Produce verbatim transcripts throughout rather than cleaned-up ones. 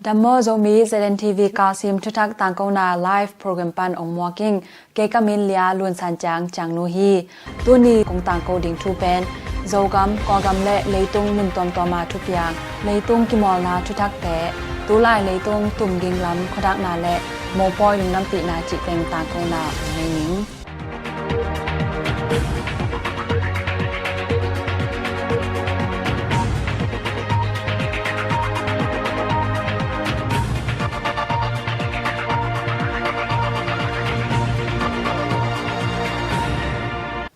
Amo Zomi Z N T V Kalsim thuthak tangkona live program pan ong muak ing. Kei ka min Lia Lunsan Ciang Ciangnu hi. Tuni kong tangko ding thu pen Zogam, Kawlgam le leitung mun tuamtuama thupiang, leitung kimawlna thuthakte, tulai leitung tumging lam khuadakna le mopawi lungdampihna cih teng tangkona ong nei ning.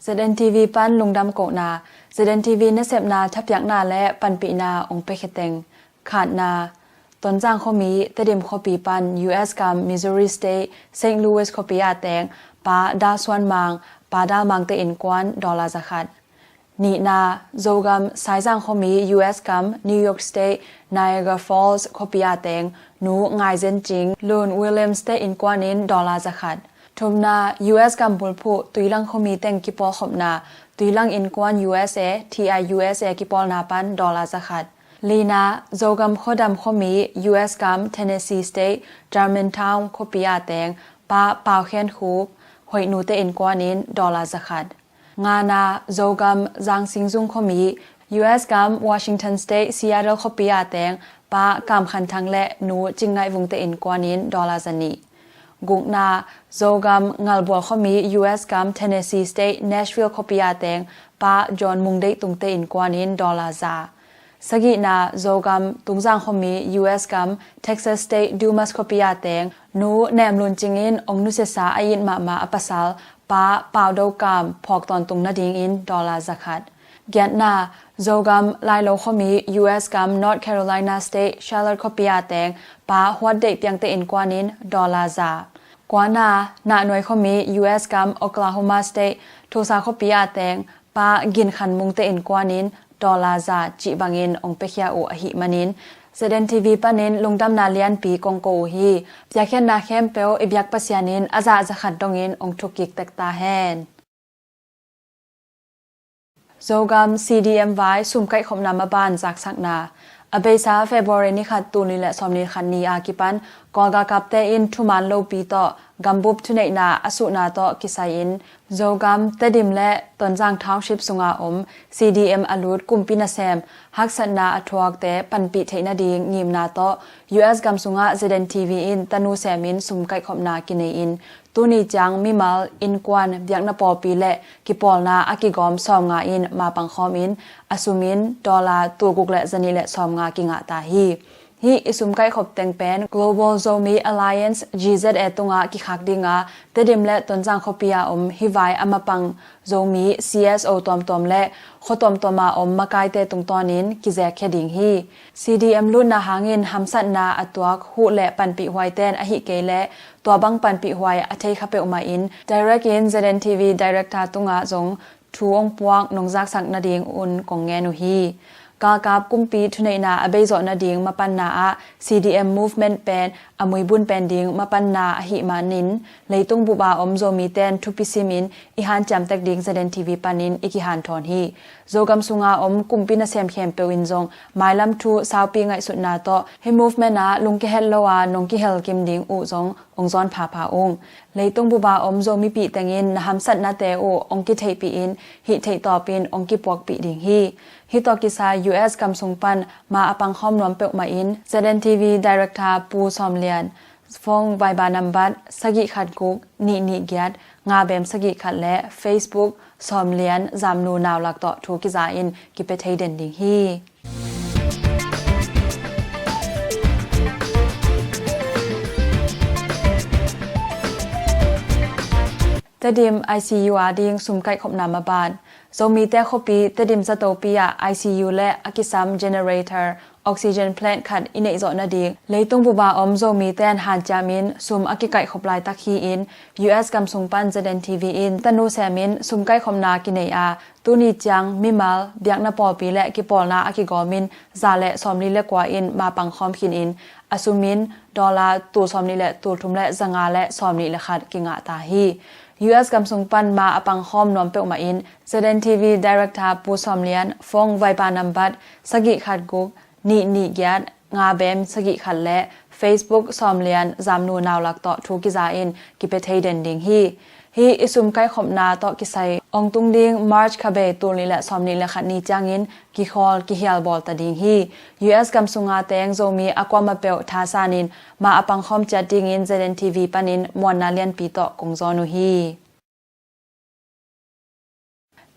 Z N T V pan lungdam kohna, Z N T V nasepna thapiakna le panpihna ong pekheteng. Khatna, Tonzang khuami Tedim khuapi pan U S gam Missouri State, Saint Louis khuapi a teng Pa Dal Suan Mang, Pa Dal Mang te innkuan dollar zakhat. Nihna, Zogam Saizang khuami U S gam New York State, Niagara Falls khuapi a teng Nu Ngai Zen Cing, Lun Williams te innkuan in dollar zakhat. Thumna, U S gam bulphuh Tuilang khuami teng kipawlkhopna, Tuilang innkuan U S A, T I U S A kipawlna pan dollar zakhat. Lina, Zogam khuadam khuami U S gam Tennessee State, Germantown khuapi a teng Pa Pau Khen Khup, Hoih Nu te innkuan in dollar zakhat. Ngana, Zogam Zang Sing Zung khuami U S gam Washington State, Seattle khuapi a teng Pa Kam Khan Thang le Nu Cing Ngaih Vung te innkuan in dollar zanih. Gukna, Zogam Ngalbual khuami U S gam Tennessee State, Nashville khuapi a teng Pa John Mung Deih Tung te innkuan in dollar za. Sagihna, Zogam Tungzang khuami U S gam Texas State, Dumas khuapi a teng Nu Nem Lun Cing in ong nusiasa a it mahmah a pasal Pa Pau Do Kam phawk tawntung nadingin dollar zakhat. Giatna, Zogam Lailo khuami U S gam North Carolina State, Charlotte khuapi a teng Pa Huat Deih Piang te innkuan in dollar za. Kuana, Nahnuai khuami U S gam Oklahoma State, Tulsa khuapi a teng Pa Gin Khan Mung te innkuan in dollar za cih bangin ong piakhia uh ahih manin Z N T V panin lungdamna lianpi kong ko uh hi. Piakkhiatna khempeuh i biak Pasian in a zah zakhat dongin ong thuk kik tek ta hen. Zogam C D M vai sum kaihkhopna maban zaksakna. A beisa February ni khat, tul nih le sawmnih le khat ni a kipan Kawlgalkapte in thuman lopi tawh gambup thuneihna a suhna tawh kisai-in Zogam, Tedim le Tonzang township sunga om C D M a lut kumpi nasem haksatna a thuakte panpih theih nading ngimna tawh U S gam sungah Z N T V in tanu semin sum kaihkhopna kinei-in tuni ciang mimal, innkuan, biakna pawlpi le kipawlna a kigawm sawmnga in mapang khawmin a sumin dollar tulguk le zanih le sawmnga kingah ta hi. Hih i sum kaihkhop teng pen Global Zomi Alliance, G Z A tungah kikhak dinga Tedim le Tonzang khuapi a om hih vai a mapang Zomi C S O tuamtuam le khua tuamtuama om makaite tungtawnin kizekkhia ding hi. C D M lutna hangin hamsatna a tuak huh le panpihhuai ten ahih kei leh tua bang panpihhuai a thei kha peuhmah in direct in Z N T V director tungah zong thu ong puak nong zaksak nading un kong ngen uh hi. Galkap kumpi thuneihna a beizawh nading mapanna ah C D M movement pen a muibun pen ding mapanna ahih manin leitung bup a om Zomi ten thupi simin i hanciam tek ding Z N T V panin i kihanthawn hi. Zogam sunga om kumpi nasem khempeuh in zong mailam thu saupi ngaihsutna tawh hih movement ah lungkihet lo a nong kihel kim ding uh zong ong zawn phapha ung. Leitung bup a om Zomipih tengin na hamsatnate uh ong kitheihpih in hih theihtawpin ong kipuakpih ding hi. Hih tawh kisai U S gam sung pan ma a pangkhawm nuam peuhmah in Z N T V director Pu Sawm Lian phone Viber nambat sagih khat guk nih nih giat nga bem sagih khat le Facebook Sawm Lian Zamnu Naulak tawh thu kiza in kipia thei den ding hi. Tedim I C U a ding sum kaihkhopna maban. Zomite khuapi Tedim zatopi ah I C U le a kisam generator, oxygen plant khat i neih zawh nading leitung bup a om Zomite in hanciamin sum a kikaihkhop laitak hi-in U S gam sung pan Z N T V in tanu semin sum kaihkhopna kinei a tuni ciang mimal, biakna pawlpi le kipawlna a kigawmin za le sawmli le kua in mapang khawm khinin a sumin dollar tul sawmnih le tul thum le zanga le sawmnih le khat kingah ta hi. U S gam sung pan ma a pangkhawm nuam peuhmah in Z N T V director Pu Sawm Lian phone Viber nambat sagih khat guk nih nih giat nga bem sagih khat le Facebook sawmlian zamnu naulak tawh thu kiza in kipia thei den ding hi. Hih i sum kaikhopna tawh kisai ong tung ding March kha bei tul nih le sawmnih le khat ni ciangin kikhawl kihial bawl ta ding hi. U S gam sunga teng Zomi a kuamah peuh thasan in mah a pangkhawm ciat dingin Z N T V panin muanna lianpi tawh kong zawn uh hi.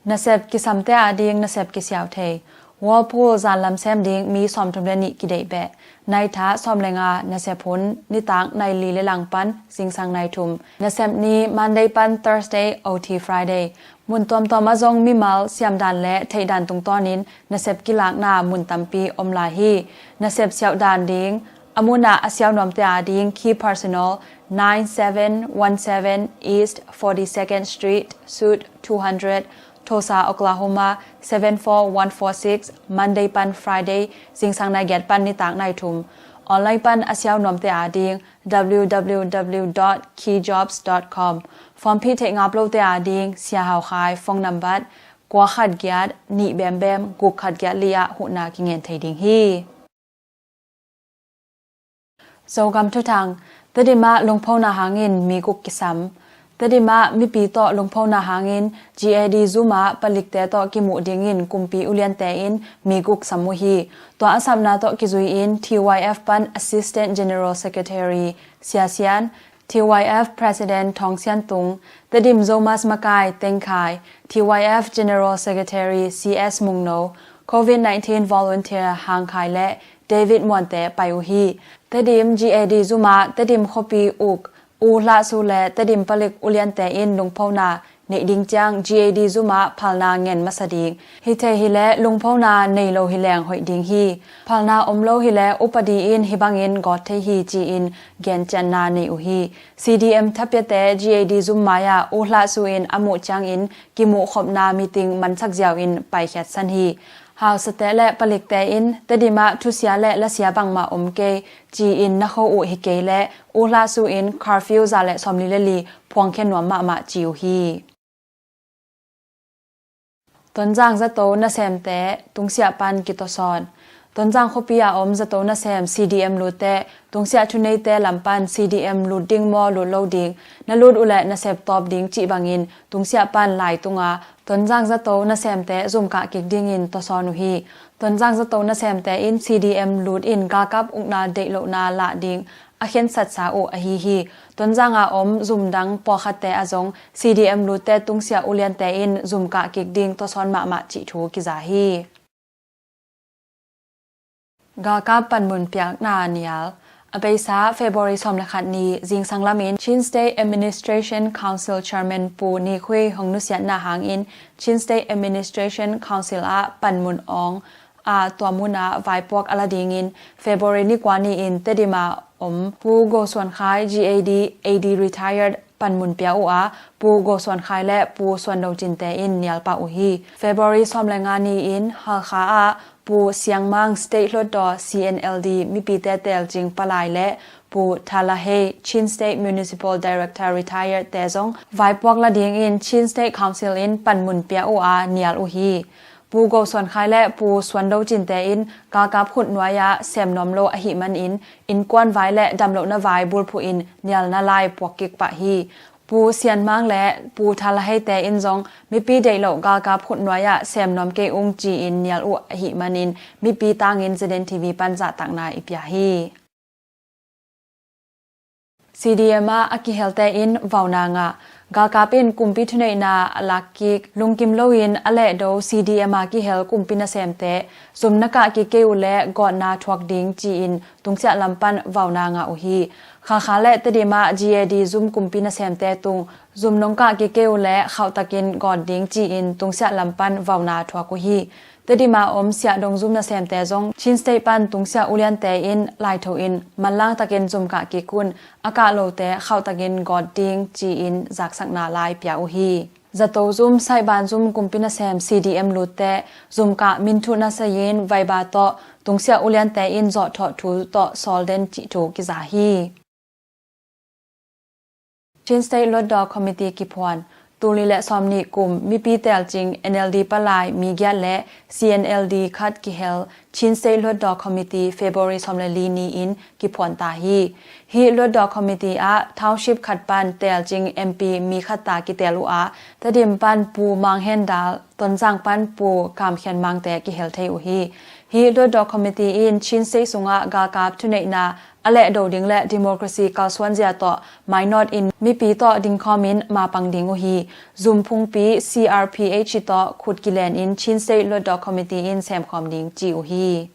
Nasep kisamte ading nasep kisiau thei. Whirlpool zanlam sem ding mi sawmthum le nih kideih beh. Naitha sawm le nga, nasep hun nitak nai li le lang pan zingsang nai thum. Nasep ni Monday pan Thursday, O T Friday. Mun tuamtuam ah zong mimal siamdan le theihdan tungtawnin nasep kilakna mun tampi om lai hi. Nasep siauhdan ding, a munah a siau nuamte ading Key Personal, nine seven one seven East forty-second Street, Suite two hundred, Tulsa, Oklahoma seven four one four six, Monday pan Friday zingsang nai giat pan nitak nai thum. Online pan a siau nuamte ading W W W dot key jobs dot com. Form phih theih ngap lote ading Sia Hau Khai, phone number kua khat giat nih bem bem guk khat giat li ah huhna kingen thei ding hi. Zogam thuthang. Tedim ah lungphona hangin mi guk kisam. Tedim ah mipi tawh lungphona hangin G A D zum ah palikte tawh kimuh dingin kumpi uliante in mi guk sam uh hi. Tua a sapna tawh kizui in T Y F pan Assistant General Secretary Sia Sian, T Y F President Thawng Sian Tung, Tedim Zomus Makai Teng Khai, T Y F General Secretary C S Mungno, COVID nineteen Volunteer Hang Khai le David Muante pai uh hi. Tedim G A D zum ah Tedim khuapi uk U Hlah Su le Tedim palik uliante in lungphona neih ding ciang G A D zum ah phalna ngen masa ding. Hi thei hileh lungphona nei lo hileng hoih ding hi. Phalna om lo hileh upadi in hih bangin gawt thei hi ci-in gencianna nei uh hi. C D M thapiate G A D zum mai-ah U Hlah Su in a muh ciangin kimuhkhopna meeting mansak ziau in paikhiatsan hi. Hausate le palikte in Tedim ah thusia le lasia bangmah om kei ci-in na kho uh hi kei leh U Hlah Su in curfew za le sawmli le li phuangkhia nuam mahmah ci uh hi. Tonzang zato nasemte tungsiah pan kitawsawn. Tonzang khuapi a om zato nasem C D M lutte tungsiah thuneite lam pan C D M lut ding maw lut lo ding, na lut uhleh nasep tawp ding cih bangin tungsiah pan lai tunga Tonzang zato nasemte zumkah kik dingin tawsawn uh hi. Tonzang zato nasemte in C D M lut in galkap ukna deih lohna lah ding a khensatsa uh ahi hi. Tonzang a om zumdang pawlkhatte ah zong C D M lutte tungsiah uliante in zumkah kik ding tawsawn mahmah cih thu kiza hi. Galkap panmun piakna nial. A beisa February sawm le khat ni zingsang lamin Chin State Administration Council Chairman Pu Ni Khui hong nusiatna hangin Chin State Administration Council ah panmun awng a tua munah vaipuak a la dingin February ni kua ni-in Tedim a om Pu Go Suan Khai G A D, A D retired panmun pia uh a, Pu Go Suan Khai le Pu Suan Do Cinte in nialpah uh hi. February sawm le nga ni-in Halkha ah Pu Siang Mang State Hluttaw C N L D mipite telcing palai le Pu Tha La Hei Chin State Municipal Director retired te zong vaipuak la dingin Chin State Council in panmun pia uh a nial uh hi. Pu Go Suan Khai le Pu Suan Do Cinte in galkap khut nuai-ah sem nuam lo ahih manin innkuan vai le damlohna vai bulphuh in nialna lai puak kik pah hi. Pu Sian Mang le Pu Tha La Heite in zong mipi deih loh galkap khut nuai-ah sem nuam kei ung ci-in nial uh ahih manin mipi tangin Z N T V pan zahtakna i pia hi. C D M ah a kihelte in vauna ngah. Galkap in kumpi thuneihna a lak kik lungkim loin a lehdo C D M a kihel kumpi nasemte zum na kah kik kei uh leh gawtna thuak ding ci-in tungsiah lam pan vauna ngah uh hi. Khalkha le Tedim ah G A D zum kumpi nasemte tung zum nong kah kik kei uh leh khauhtakin gawt ding ci-in tungsiah lam pan vauna thuak uh hi. Tedim a om siahdong zum nasemte zong Chin State pan tungsiah uliante in laitho in manlang takin zum kah kik un, a kah lote khauhtakin gawt ding ci-in zaksakna lai pia uh hi. Zato zum, Saihban zum kumpi nasem C D M lutte zum kah minthuh na saiin vaiba tawh tungsiah uliante in zawhthawh thu tawh sawl den cih thu kiza hi. Chin State Hluttaw Committee kiphuan. Tul nih le sawmnih kum mipi telcing N L D palai mi giat le C N L D khat kihel Chin State Hluttaw Committee February sawm le li ni-in kiphuan ta hi. Hih Hluttaw Committee ah township khat pan telcing M P mi khat ta kitel uh a, Tedim pan Pu Mang Hen Dal, Tonzang pan Pu Kam Khian Mangte kihel thei uh hi. Hih Hluttaw Committee in Chin State sungah galkap thuneihna a lehdo ding le democracy kalsuanzia tawh mainawt in mipi tawh dingkhawm in mapang ding uh hi. Zum phungpi C R P H tawh khut kilen in Chin State Hluttaw Committee in semkhawm ding ci uh hi.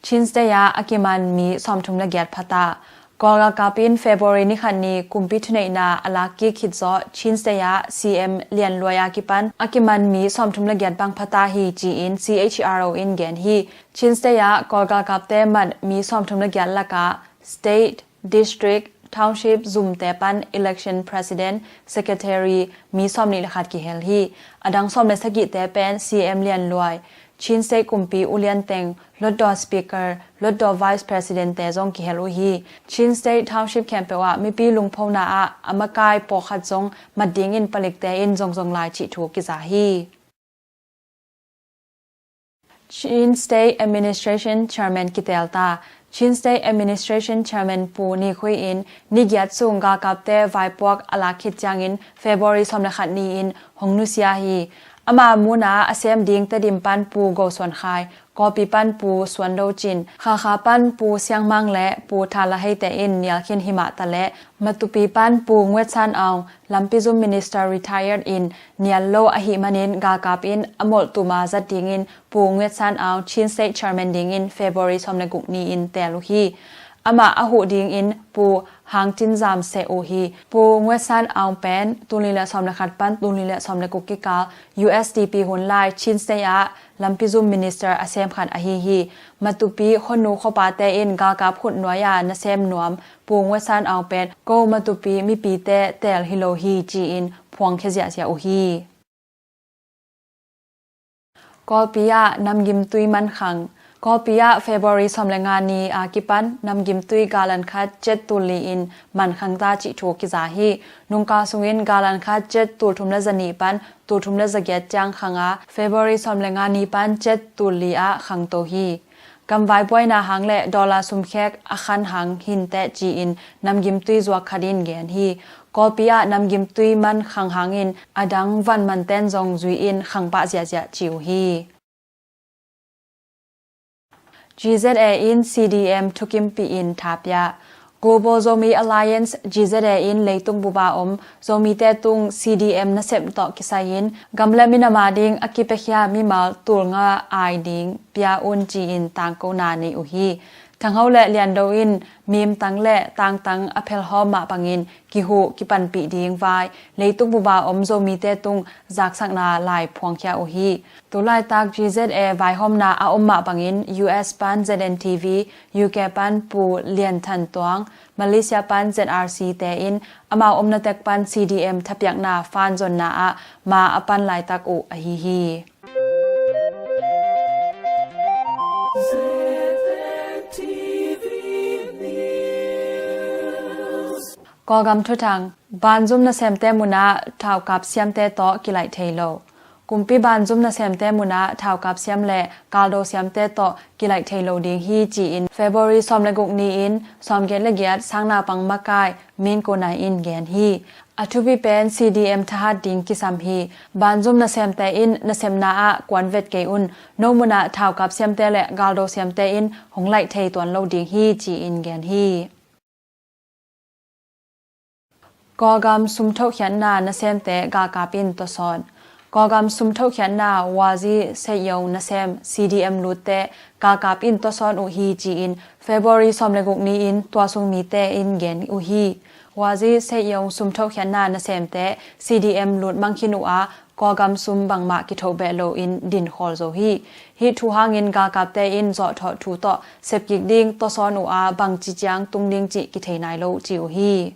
Chin State ah a kiman mi sawmthum le giat pha ta. Kawl galkap in February ni khat ni kumpi thuneihna a lak kik khit zawh Chin State ah C M Lian Luai a kipan a kiman mi sawmthum le giat bang pha ta hi ci-in C H R O in gen hi. Chin State ah Kawl galkapte mat mi sawmthum le giat lakah state, district, township zumte pan election president, secretary mi sawmnih le khat kihel hi. A dang sawm le sagihte pen C M Lian Luai, Chin State kumpi ulian teng, Hluttaw speaker, Hluttaw vice president te zong kihel uh hi. Chin State township khempeuh ah mipi lungphona ah a makai pawlkhat zong mat dingin palikte in zongzong lai cih thu kiza hi. Chin State Administration Chairman kitel ta. Chin State Administration Chairman Pu Ni Khui in ni giat sung galkapte vaipuak a lak khit ciangin February sawm le khat ni-in hong nusia hi. Ama muna a sem ding Tedim pan Pu Go Suan Khai, Kawlpi pan Pu Suan Do Cin, Hakha pan Pu Siang Mang le Pu Tha La Hei te in nial khin hi mah ta leh, Matupi pan Pu Nguet San Aung, Lampi zum minister retired in nial lo ahih manin galkap in a molh tuma zat dingin Pu Nguet San Aung Chin State Chairman dingin February sawm le guk ni-in tel uh hi. Amah a huh dingin Pu Hang Cin Zam seh uh hi. Pu Nguet San Aung pen tul nih le sawm le khat pan tul nih le sawm le guk kikal U S D P hun lai Chin State ah Lampi zum minister a sem khat ahi hi. Matupi khuanu khuapate in galkap khut nuai-a nasem nuam Pu Nguet San Aung pen ko Matupi mipite tel hi lo hi ci-in phuangkhia ziahziah uh hi. Kawlpi ah namgimtui mankhang. Kawlpi ah February sawm le nga ni a kipan namgimtui galan khat cet tul li in mankhang ta cih thu kiza hi. Nungkal sungin galan khat cet tul thum le zanih pan tul thum le zagiat ciang khang a, February sawm le nga ni pan cet tul li ah khangto hi. Gamvai buaina hang le dollar sumkhek a khan hang hinteh ci-in namgimtui zuak khat in gen hi. Kawlpi ah namgimtui man khang hangin a dang van manten zong zui in khang pah ziahziah ci uh hi. G Z A in C D M thukimpih in thapia. Global Zomi Alliance, G Z A in leitung bup a om Zomite tung C D M nasep tawh kisai in gam le minam a ding a kipiakhia mimal tul nga ai ding pia un ci-in tangkona nei uh hi. Thangho le Liando in mimtang le tangtang a phelhawm mah bangin kihuh kipanpih ding vai leitung bup a om Zomite tung zaksakna lai phuangkhia uh hi. Tu laitak G Z A vaihawmna a om mah bangin U S pan Z N T V, U K pan Pu Lian Than Tuang, Malaysia pan Z R C te in amau omna tek pan C D M thapiakna fanzonna ah ma a pan laitak uh ahi hi. Kawlgam thuthang, banzum nasemte munah thaukap siamte tawh kilaih thei lo. Kumpi banzum nasemte munah thaukap siam le kaldo siamte tawh kilaih thei lo ding hi ci-in February sawm le guk ni-in sawmgiat le giat sang naupang makai Min Ko Nai in gen hi. A thupi pen C D M thahat ding kisam hi. Banzum nasemte in nasemna ah kuan vet kei un. No munah thaukap siamte le kaldo siamte in hong laih thei tuan lo ding hi ci-in gen hi. Kawlgam sumthokhiatna nasemte galkap in tawsawn. Kawlgam sumthokhiatna Wazi Seityong nasem C D M lutte galkap in tawsawn uh hi ci-in February sawm le guk ni-in tua sung mite in gen uh hi. Wazi Seityong sumthokhiatna nasemte C D M lut mang khin uh a, Kawlgam sum bangmah kithoh beh loin dinkhawl zo hi. Hih thu hangin galkapte in zawhthawh thu tawh sepkik ding tawsawn uh a, bangci ciang tung ding cih kithei nai lo ci uh hi.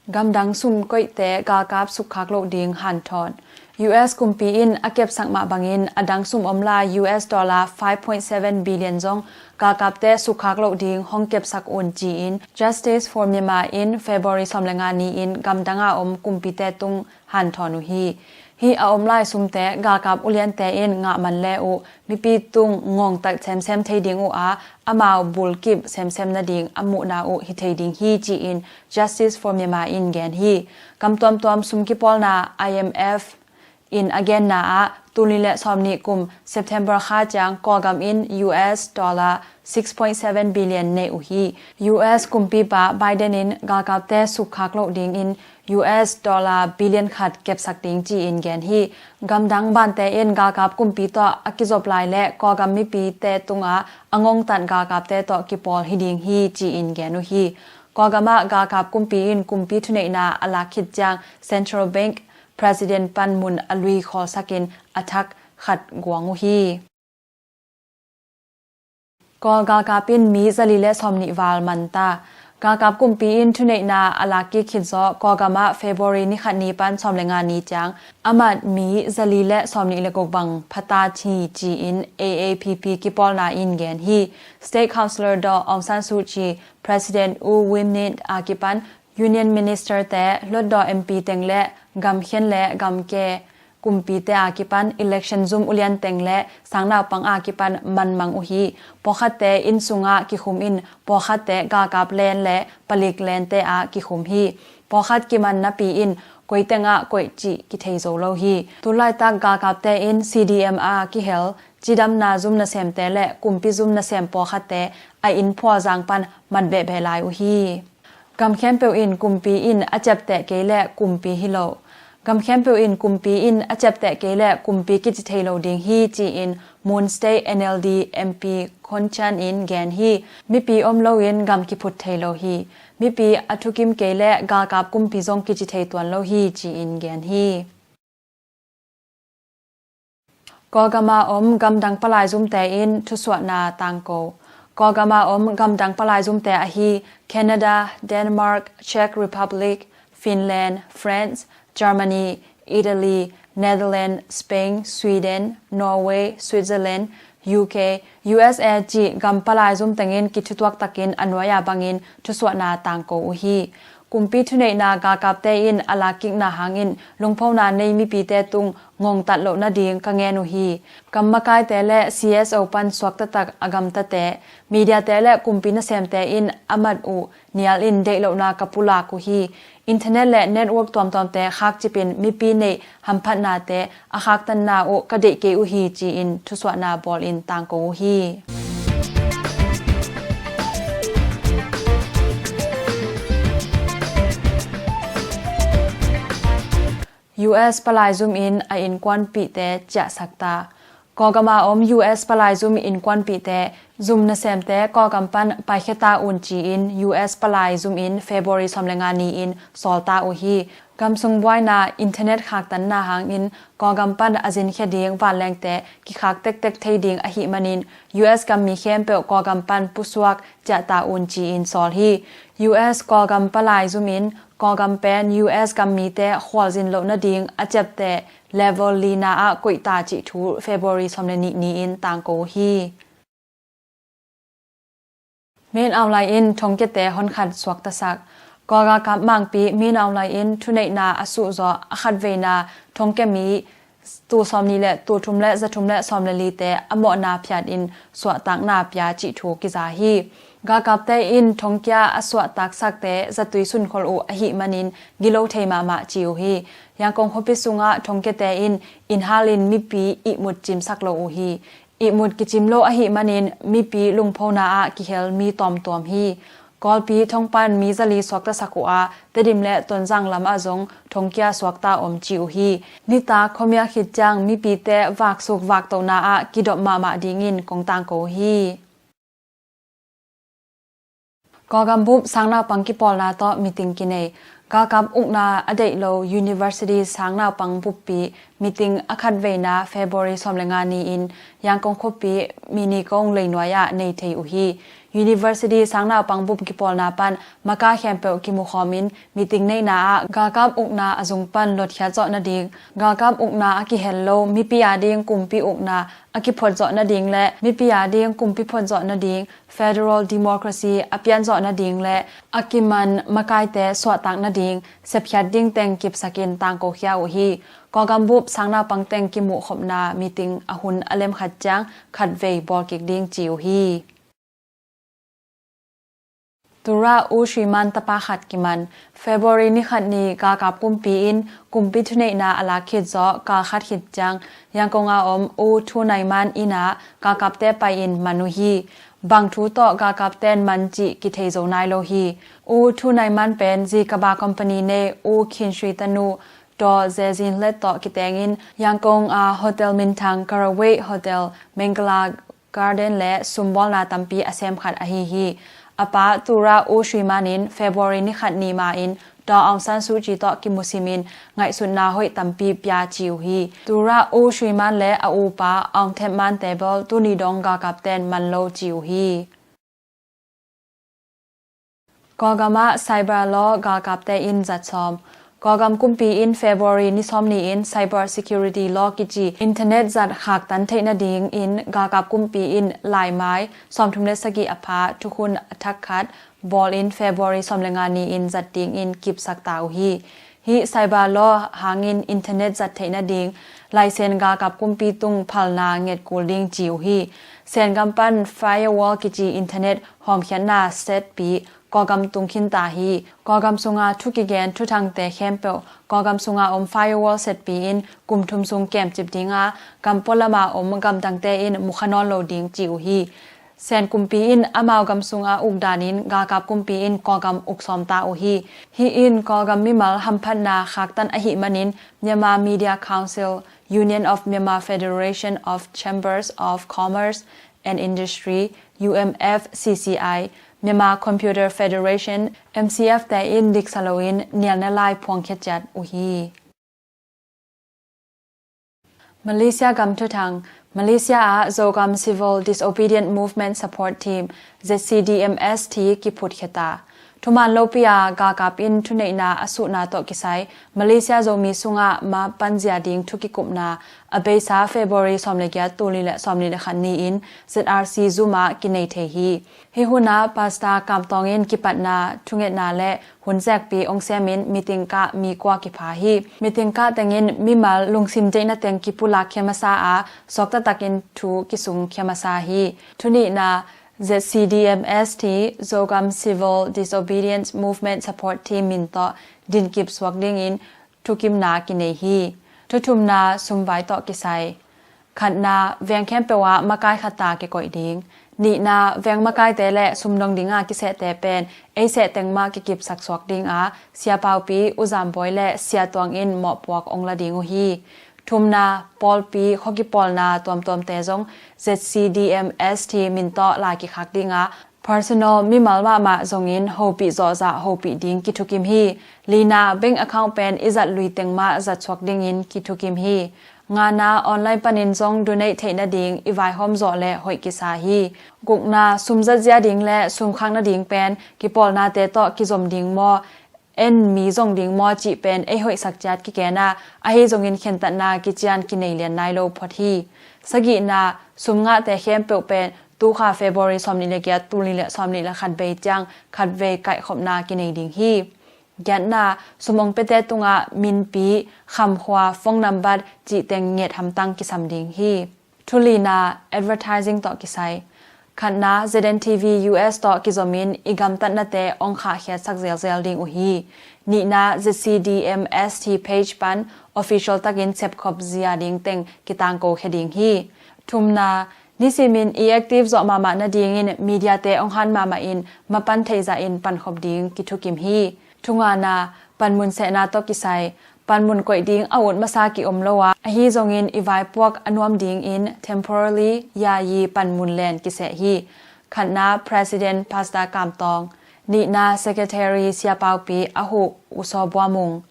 Gamdang sumkoihte galkap sukkhak loh ding hanthawn. U S kumpi in a kepsak mah bangin a dang sum om lai U S dollar five point seven billion zong galkapte sukkhak loh ding hong kepsak un ci-in Justice for Myanmar in February sawm le nga ni-in gamdang a om kumpite tung hanthawn uh hi. Hih a om lai sumte galkap uliante in ngah man le uh mipi tung ngongtat semsem thei ding uh a, amau bulkip semsem nading a muhna uh hi thei ding hi ci-in Justice for Myanmar in gen hi. Gam tuamtuam sum kipawlna I M F in a genna ah, tul nih le sawm nih kum September kha ciang Kawlgam in U S dollar six point seven billion nei uh hi. U S kumpipa Biden in galkapte sukkhak loh dingin U S dollar billion khat kepsak ding ci-in gen hi. Gamdang bante in galkap kumpi tawh a kizop lai le Kawlgam mipite tungah a ngongtat galkapte tawh kipawl hi ding hi ci-in gen uh hi. Kawlgam ah galkap kumpi in kumpi thuneihna a lak khit ciang Central Bank President pan mun a lui khawlsakin a thak khat guang uh hi. Kawl galkap in mi zali le sawmnih val man ta. Galkap kumpi in thuneihna a lak kik khit zawh Kawlgam ah February ni khat ni pan sawm le nga ni ciang a mat mi zali le sawmnih le guk bang pha ta hi ci-in A A P P kipawlna in gen hi. State Councillor Daw Aung San Suu Kyi, President U Win Myint a kipan Union Minister te, Hluttaw M P teng le gamkhian le gamke kumpite a kipan election zum ulian teng le sangnaupang a kipan manmang uh hi. Pawlkhatte inn sungah kikhum in pawlkhatte galkap len le palik lente ah kikhum hi. Pawlkhat kiman napi in koi tengah koih cih kithei zo lo hi. Tulaitak galkapte in C D M a kihel cidamna zum nasemte le kumpi zum nasem pawlkhatte a inn phualzang pan mat behbeh lai uh hi. Gam khempeuh in kumpi in a ciapteh kei le kumpi hi lo. Gam khempeuh in kumpi in a ciapteh kei le kumpi kici thei lo ding hi ci-in Mon State N L D M P Khon Chan in gen hi. Mipi om loin gam kiphut thei lo hi. Mipi a thukim kei le galkap kumpi zong kici thei tuan lo hi ci-in gen hi. Kawlgam a om gamdang palaizumte in thusuahna tangko. Kawlgam a om gamdang palaizumte ahi Canada, Denmark, Czech Republic, Finland, France, Germany, Italy, Netherlands, Spain, Sweden, Norway, Switzerland, U K, U S A cih gam palaizum tengin kithutuak takin a nuai-a bangin thusuahna tangko uh hi. Kumpi thuneihna galkapte in a lakkikna hangin lungphona nei mipite tung ngongtat loh nading ka ngen uh hi. Gam makaite le C S O pan suaktatak a gamtate, mediate le kumpi nasemte in a mat uh nial in deih lohna ka pulak uh hi. Internet le network tuamtuamte khakcipin mipi neih hamphatnate a khaktanna uh ka deih kei uh hi ci-in thusuahna bawlin tangko uh hi. U S palaizum in a innkuanpihte ciahsak ta. Kawlgam a om U S palaizum innkuanpihte zum nasemte Kawlgam pan paikhia ta un ci-in U S palaizum in February sawm le nga ni-in sawl ta uh hi. Gamsung buaina internet khaktanna hangin Kawlgam pan a zinkhia ding vanlengte kikhak tektek thei ding ahih manin U S gammi khempeuh Kawlgam pan pusuak ciah ta un ci-in sawl hi. U S Kawlgam palaizum in Kawlgam pen U S gammite khualzin loh nading a ciapteh level lina ah koih ta cih thu February sawm le nih ni-in tangko uh hi. Min Aung Hlaing in thongkiate honkhat suaktasak. Kawlgalkap mangpi Min Aung Hlaing in thuneihna a suhzawh a khatveina thongkia mi tul sawmnih le tul thum le zathum le sawm le lite a mawhna phiatin suahtakna pia cih thu kiza hi. Galkapte in thongkia a suahtaksakte zatui sunkhol uh ahih manin gilo thei mahmah ci uh hi. Yangon khuapi sungah thongkiate in innhalin mipi ihmut cimsak lo uh hi. Ihmut kicim lo ahih manin mipi lungphona ah kihel mi tawmtuam hi. Kawlpi thongpan mi zali suaktasak uh a, Tedim le Tonzang lamah zong thongkia suakta om ci uh hi. Nitak khuamial khit ciang mipite vaksuk vaktona ah kidop mahmah dingin kong tangko uh hi. Kawlgam bup sangnaupang kipawlna tawh meeting kinei. Galkap ukna a deih lo University sangnaupang buppi meeting a khatveina February sawm le nga ni-in Yangon khuapi Minigong leinuai ah nei thei uh hi. University sangnaupang bup kipawlna pan makai khempeuh kimukhawmin meeting neihna ah galkap ukna a zung pan lotkhiat zawh nading, galkap ukna a kihel lo mipi ading kumpi ukna a kiphot zawh nading le mipi ading kumpi phot zawh nading, federal democracy a pian zawh nading le a kiman makaite suahtak nading sepkhiat ding teng kipsakin tangkokhia uh hi. Kawlgam bup sangnaupang teng kimuhkhopna meeting a hun a lemkhat ciang khatvei bawlkik ding ci uh hi. Tura U Shriman tapa khat kiman. February ni khat ni galkap kumpi in kumpi thuneihna a lak khit zawh kal khat khit ciang Yangon a om U Thu Nai Man inn ah galkapte pai-in man uh hi. Bang thu tawh galkapte in man cih kithei zo nai lo hi. U Thu Nai Man pen Zikaba company nei U Khin Shri tanu Daw Ze Zin Hlet tawh kitengin Yangon a Hotel Minthang, Karawei Hotel, Mangala Garden le sumbawlna tampi a sem khat ahi hi. A pa Tura U Shriman in February ni khat ni ma-in Daw Aung San Suu Kyi tawh kimusimin ngaihsutna hoih tampi pia ci uh hi. Tura U Shriman le a upa Aung Thep Man Tebel tuni dong galkapte in man lo ci uh hi. Kawlgam ah cyber law galkapte in zat sawm. Kawlgam kumpi in February ni sawm ni-in cyber security law kici internet zat khaktan theih nadingin galkap kumpi in laimai sawmthum le sagih a pha thukhun a thak khat bawlin February sawm le nga ni-in zat dingin kipsak ta uh hi. Hih cyber law hangin internet zat theih nading laisen galkap kumpi tung phalna nget kul ding ci uh hi. Sengam pan firewall kici internet hawmkhiatna setpi Kawlgam tung khin ta hi. Kawlgam sunga thu kigen thuthangte khempeuh Kawlgam sunga om firewall setpi in kum thum sung kemcip dinga gam pualama om gamdangte in mukha nawn lo ding ci uh hi. Sen kumpi in amau gam sunga uk danin galkap kumpi in Kawlgam uk sawm ta uh hi. Hih in Kawlgam mimal hamphatna khaktan ahih manin Myanmar Media Council, Union of Myanmar Federation of Chambers of Commerce and Industry, U M F C C I, Myanmar Computer Federation, M C F te in diksa loin nialna lai phuangkhia ciat uh hi. Malaysia gam thuthang. Malaysia ah Zogam Civil Disobedient Movement Support Team, Z C D M S T, kiphutkhia ta. Thuman lopi a galkap in thuneihna a suhna tawh kisai Malaysia Zomi sungah ma panzia ding thu kikupna a beisa February sawm le giat, tul nih le sawm nih le khat ni-in Z R C Zoom ah kinei thei hi. Hih hunah Pastor Kamtawng in kipatna, thungetna le hun zekpi ong semin meeting kah mi kua kipha hi. Meeting kah tengin mimal lungsim deihna teng kipulak khia masa a, suakta takin thu kisung khia masa hi. Thunihna, Z C D M S T, Zogam Civil Disobedience Movement Support Team min tawh dinkip suak dingin thukimna kinei hi. Thuthumna, sumvai tawh kisai. Khatna, veng khempeuh ah makai khat ta kikoih ding. Nihna, veng makaite le sumdong dinga kisehte pen ei seh teng mah kikipsak suak dinga, siapaupi U Zam Bawi le Sia Tuang in mawhpuak ong la ding uh hi. Thumna, pawlpi khuakipawlna tuamtuamte zong Z C D M S T min tawh lai kikhak dinga, personal mimal mahmah zongin hopih zawhzah hopih ding kithukim hi. Lina, bank account pen i zat lui teng mah zat suak dingin kithukim hi. Ngana, online panin zong donate theih nading i vaihawm zawh le hoih kisa hi. Gukna, sum zatzia ding le sum khak nading pen kipawlnate tawh kizom ding maw, en mi zong ding maw cih pen ei hoihsak ciat kigen a, ahi zongin khentatna kician kinei lian nai lo phot hi. Sagihna, sum ngahte khempeuh pen tukha February sawm nih le giat, tul nih le sawm nih le khat bei ciang khatvei kaihkhopna kinei ding hi. Giatna, sum ong piate tungah minpi, khamkhua, phone number cih teng nget hamtang kisam ding hi. Thulina, advertising tawh kisai. Khatna, Z N T V U S tawh kizomin i gamtatnate ong khahkhiatsak zelzel ding uh hi. Nihna, Z C D M S T page pan official takin sepkhop zia ding teng kitangkokhia ding hi. Thumna, nisimin i active zawh mahmah nadingin mediate ong han mahmahin mapan theihzahin pankhop ding kithukim hi. Thungana, panmun sehna tawh kisai. Panmun koih ding a ut masa ki-om lo a, ahi zongin i vaipuak a nuam dingin temporarily, yayi panmun len kiseh hi. Khatna, President Pastor Kamtawng. Nihna, Secretary Siapaupi a huh U Saw Bua Mung.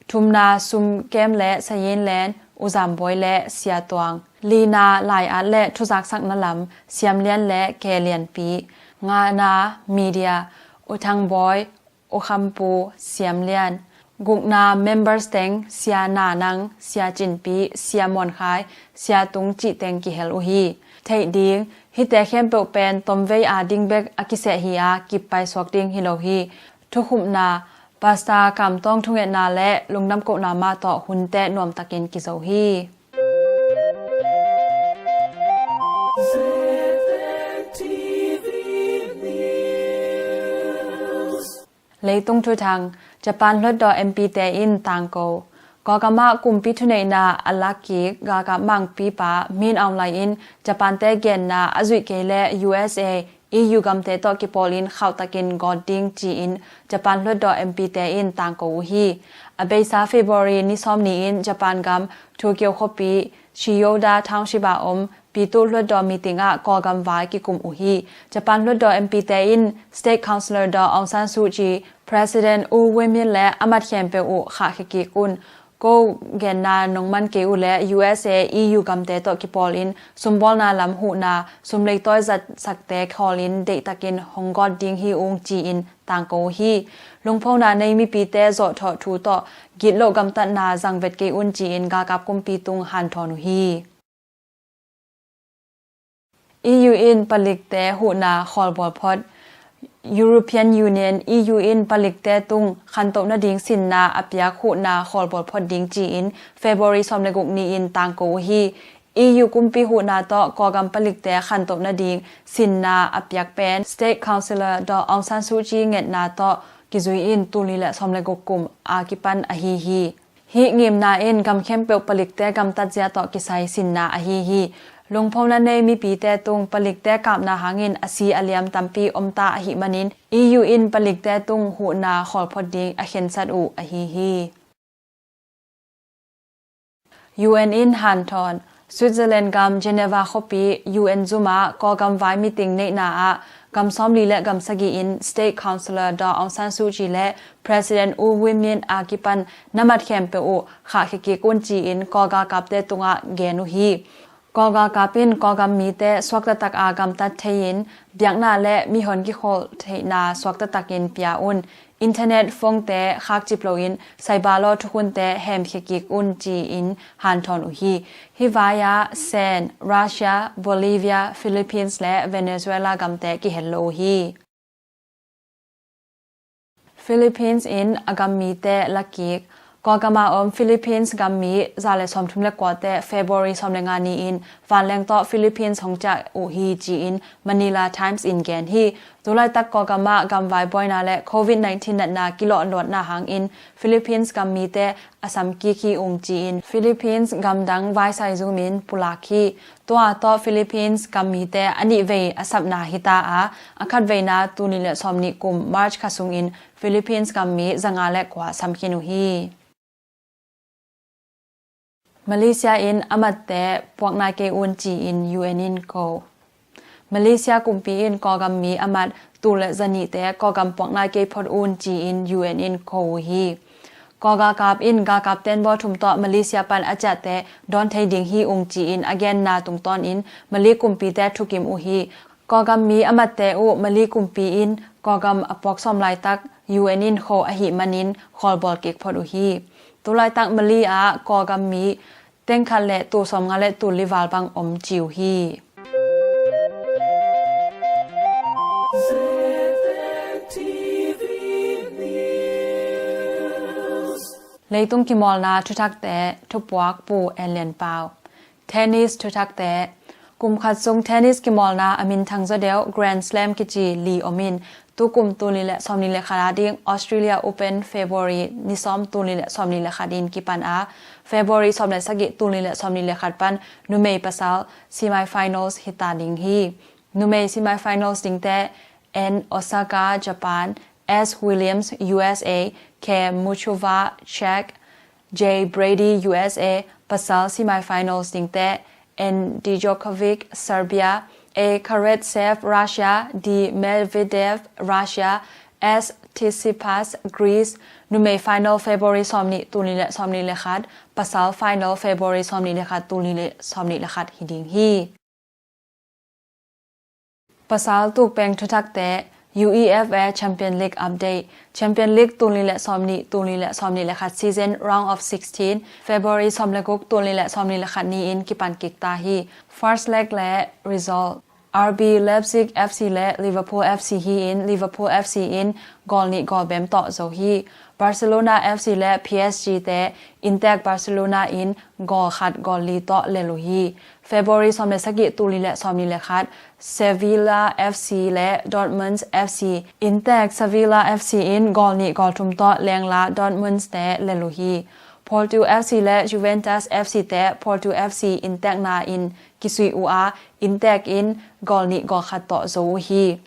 Thumna, sum kem le sayin len U Zam Bawi le Sia Tuang. Lina, lai-at le thuzaksakna lam Siam Lian le Ke Lianpi. Ngana, media, U Thang Bawi, U Kham Pu, Siam Lian. Gukna, members teng, Sia Na Nang, Sia Cin Pi, Sia Muan Khai, Sia Tung cih teng kihel uh hi. Theih ding, hihte khempeuh pen tomvei a ding bek a kiseh hi a, kip paisuak ding hi lo hi. Thukhupna, Pastor Kam Tawng thungetna le lungdam kohna mah tawh hunte nuamtakin kizo hi. Leitung thuthang, Japan hluttaw M P te in tangko. Kawlgam ah kumpi thuneihna a lak kik galkap mangpipa Min Aung Hlaing in Japan te genna a zuih kei le U S A, E U gamte tawh kipawlin khauhtakin gawt ding ci-in Japan hluttaw M P te in tangko uh hi. A beisa February ni sawm ni-in Japan gam Tokyo khuapi Chiyoda Township ah om Pitu hluttaw meeting ah Kawlgam vai kikum uh hi. Japan hluttaw M P te in State Councillor Daw Aung San Suu Kyi, President U Win Myint le a mat khempeuh uh khahkhia kik un. Ko genna nong man kei uh le U S A, E U gamte tawh kipawlin sumbawlna lam huhna sum leitawi zatsakte khawlin deihtakin hong gawt ding hi ung ci-in tangko uh hi. Lungphona nei mipite zawhthawh thu tawh gitloh gamtatna zangvet kei un ci-in galkap kumpi tung hanthawn uh hi. E U in palikte huhna khawlbawl phot. European Union, E U in palikte tung khantoh nading sinna a piak huhna khawlbawl phot ding ci-in February sawm le guk ni-in tangko uh hi. E U kumpi huhna tawh Kawlgam palikte khantoh nading sinna a piak pen State Councillor Daw Aung San Suu Kyi ngetna tawh kizui in tul nih le sawm le guk kum a kipan ahi hi. Hih ngimna in gam khempeuh palikte gamtatzia tawh kisai sinna ahi hi. Lungphona nei mipite tung palikte kapna hangin a si a liam tampi omta ahih manin E U in palikte tung huhna khawlphot ding a khensat uh ahi hi. U N in hanthawn. Switzerland gam Geneva khuapi U N zum ah Kawlgam vai meeting neihna ah gam sawmli le gam sagih in State Councillor Daw Aung San Suu Kyi le President U Win Myint a kipan na mat khempeuh uh khahkhia kik un ci-in Kawlgalkapte tungah gen uh hi. Kawlgalkap in Kawlgam mite suaktatak a gamtat thei-in biakna le mihon kikholh theihna suaktatakin pia un. Internet, phone-te khakcip loin cyber law thukhunte hemkhia kik un ci-in hanthawn uh hi. Hih vai-ah Sen, Russia, Bolivia, Philippines le Venezuela gamte kihel lo uh hi. Philippines in a gam mite lakik. Kawlgam a om Philippines gam mi za le sawmthum le kuate February sawm le nga ni-in vanleng tawh Philippines hong ciah uh hi ci-in Manila Times in gen hi. Tulaitak Kawlgam ah gamvai buaina le covid nineteen natna kilawhluatna hangin Philippines gam mite a sam kik hi ung ci-in Philippines gamdang vaisai zumin pulak hi. Tua tawh Philippines gam mite a nihvei a sapna hita a, a khatveina tul nih le sawmnih kum March kha sungin Philippines gam mi zanga le kua sam khin uh hi. Malaysia in a matte puak nai kei un ci-in U N in ko. Malaysia kumpi in Kawlgam mi a mat tul le zanihte Kawlgam puak nai kei phot un ci-in U N in ko uh hi. Kawlgalkap in galkap tenbaw thum tawh Malaysia pan a ciahte dawn thei ding hi ung ci-in a genna tungtawnin Malay kumpite thukim uh hi. Kawlgam mi a matte uh Malay kumpi in Kawlgam a puak sawm laitak U N in kho ahih manin khawlbawl kik phot uh hi. Tulaitak Malay ah Kawlgam mi tengkhat le tul sawmnga le tul li val bang om ci uh hi. Leitung kimawlna thuthakte thupuak Pu En Lian Pau. Tennis thuthakte. Kum khat sung tennis kimawlna a minthang zaw deuh Grand Slam kici li om in, tukum tul nih le sawmnih le khat a ding Australia Open February ni sawm tul nih le sawmnih le khat in kipan a, February sawm le sagih tul nih le sawmnih le khat pan numei pasal semi finals hita ding hi. Numei semi finals dingte Ann Osaka, Japan, S Williams, U S A, K Muchova, Czech, Jay Brady, U S A, pasal semi finals dingte Ann Djokovic, Serbia, A Karatsev, Russia, D Medvedev, Russia, S Tsitsipas, Greece, numei final February sawmnih tul nih le sawmnih le khat, pasal final February sawmnih le khat tul nih le sawmnih le khat hi ding hi. Pasal tukpeng thuthakte, UEFA Champion League update. Champion League tul nih le sawmnih, tul nih le sawmnih le khat season, round of sixteen, February sawm le guk, tul nih le sawmnih le khat ni-in kipan kik ta hi. First leg le result. R B Leipzig F C le Liverpool F C hi-in, Liverpool F C in goal nih goal bem tawh zo hi. Barcelona F C le P S G te inntek Barcelona in goal khat goal li tawh lel uh hi. February sawm le sagih, tul nih le sawmnih le khat, Sevilla F C le Dortmund F C, inntek Sevilla F C in goal nih goal thum tawh lengla Dortmund te lel uh hi. Porto F C le Juventus F C te Porto F C inntekna in kisui uh a, inntek in goal nih goal khat tawh zo uh hi.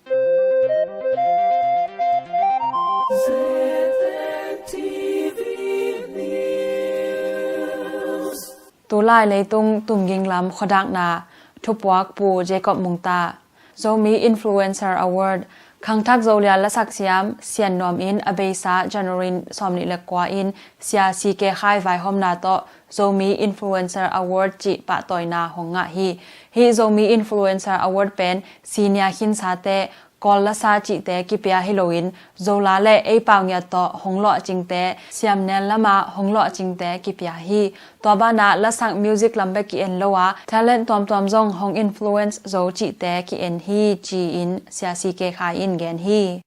Tulai leitung tumging lam khuadakna, thupuak Pu Jacob Mungta. Zomi Influencer Award. Khangthak Zolia lasak siam Sian Nuam in a beisa January sawmnih le kua in Sia C K Khai vaihawmna tawh Zomi Influencer Award cih pahtawina hong ngah hi. Hih Zomi Influencer Award pen senior khinsate, Kawl lasa cihte kipia hi loin, Zola le ei pau ngiat tawh hong lawhcingte, siamnel lama hong lawhcingte kipia hi. Tua banah lasak music lam bek ki-en lo a, talent tuamtuam zong hong influence zo cihte ki-en hi, ci-in Sia C K Khai in gen hi.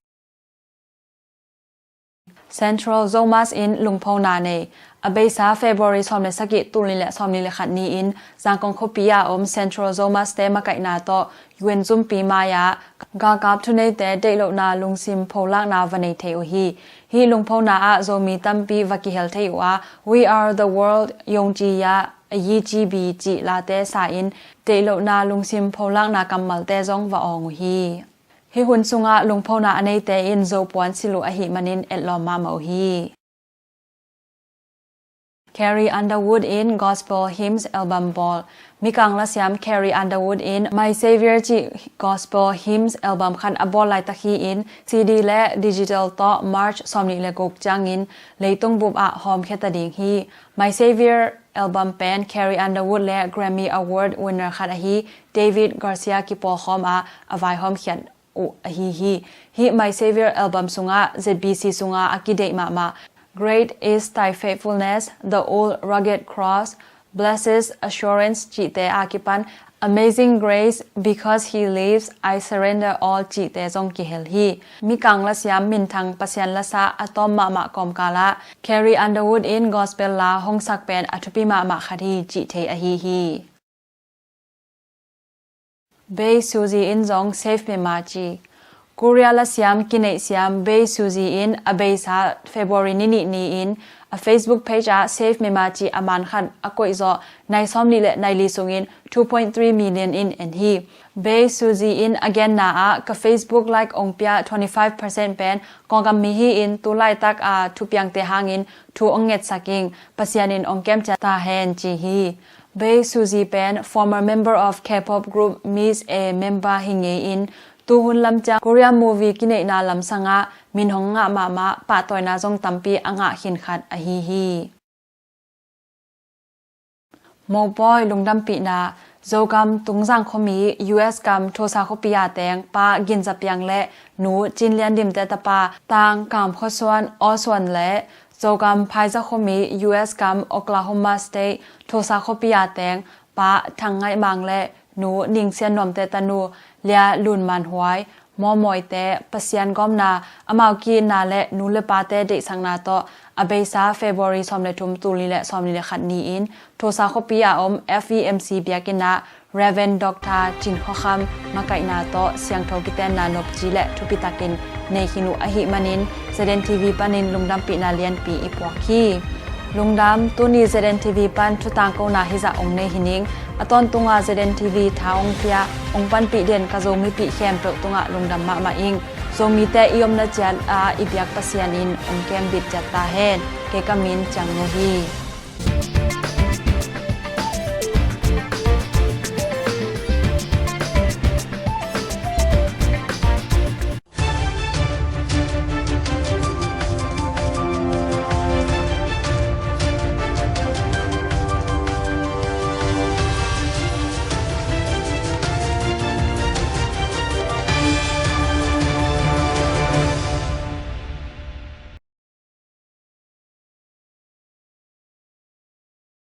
Central Zomus in lungphona nei. A beisa February sawm le sagih, tul nih le sawmnih le khat ni-in Zangkong khuapi a om Central Zomus te makaihna tawh U N zumpi mai-ah galkap thuneite deihlohna lungsim pholakna va nei thei uh hi. Hih lungphona ah Zomi tampi va kihel thei uh a, We Are The World, Yongjiya, Ayijibi cih late sa-in deihlohna lungsim pholakna kammalte zong va awng uh hi. Hih hun sungah lungphona a neite in Zopuan silh uh ahih manin etlawm mahmah uh hi. Carrie Underwood in Gospel Hymns Album bawl. Mikang lasiam Carrie Underwood in My Savior cih Gospel Hymns Album khat a bawl laitak hi-in, C D le digital tawh March sawmnih le guk ciangin leitung bup ah hawmkhia ta ding hi. My Savior album pen Carrie Underwood le Grammy Award winner khat ahi David Garcia kipawlkhawm ah a vaihawmkhiat uh ahi hi. Hih My Savior album sungah Z B C sungah a kideih mahmah Great Is Thy Faithfulness, The Old Rugged Cross, Blessed Assurance cihte a kipan Amazing Grace, Because He Lives, I Surrender All cihte zong kihel hi. Mikang lasiam minthang Pasian lasa a tawm mahmah kawmkal ah Carrie Underwood in gospel la hong sak pen a thupi mahmah khat hi cih thei ahi hi. Bae Suzy in zong Save Myanmar ci. Korea lasiam kineihsiam Bae Suzy in a beisa February ni nih ni-in a Facebook page ah Save Myanmar ci a man khat a koihzawh nai sawmnih le nai li sungin two point three million in en hi. Bae Suzy in a genna ah, ka Facebook like ong pia twenty five percent pen Kawlgam mi hi-in tu laitak a thupiangte hangin thu ong ngetsak ing, Pasian in ong kemciat ta hen ci hi. Bae Suzy pen former member of K-pop group Miss A member hi ngei-in, tuhun lamciang Korea movie kineihna lamsangah min hong ngah mahmah, pahtawina zong tampi a ngah khin khat ahi hi. Mopawi lungdampihna. Zogam Tungzang khuami U S gam Tulsa khuapi a teng Pa Gin Za Piang le Nu Cin Lian Dim te tapa Tang Kam Khua Suan, Aw Suan le Zogam Phaiza khuami U S gam Oklahoma State Tulsa khuapi a teng Pa Thang Ngaih Mang le Nu Ning Sian Nuam te tanu Lia Lun Man Huai, Mawmawi te Pasian gawmna, amau ki-itna le nu le pate deihsakna tawh a beisa February sawm le thum, tul nih le sawmnih le khat ni-in Tulsa khuapi a om F E M C biakinn ah Reverend Doctor Cin Khua Kham makaihna tawh siangtho kitenna nopci le thupitakin nei khin uh ahih manin Z N T V panin lungdampihna lianpi i puak hi. Lungdam. Tuni Z N T V pan thutangkona hizah ong nei hi ning. A tawntungah Z N T V tha ong pia, ong panpih den ka Zomipih khempeuh tungah lungdam mahmah ing. Zomite i omna ciat ah i biak Pasian in ong kembit ciat ta hen. Kei ka min Ciang No hi.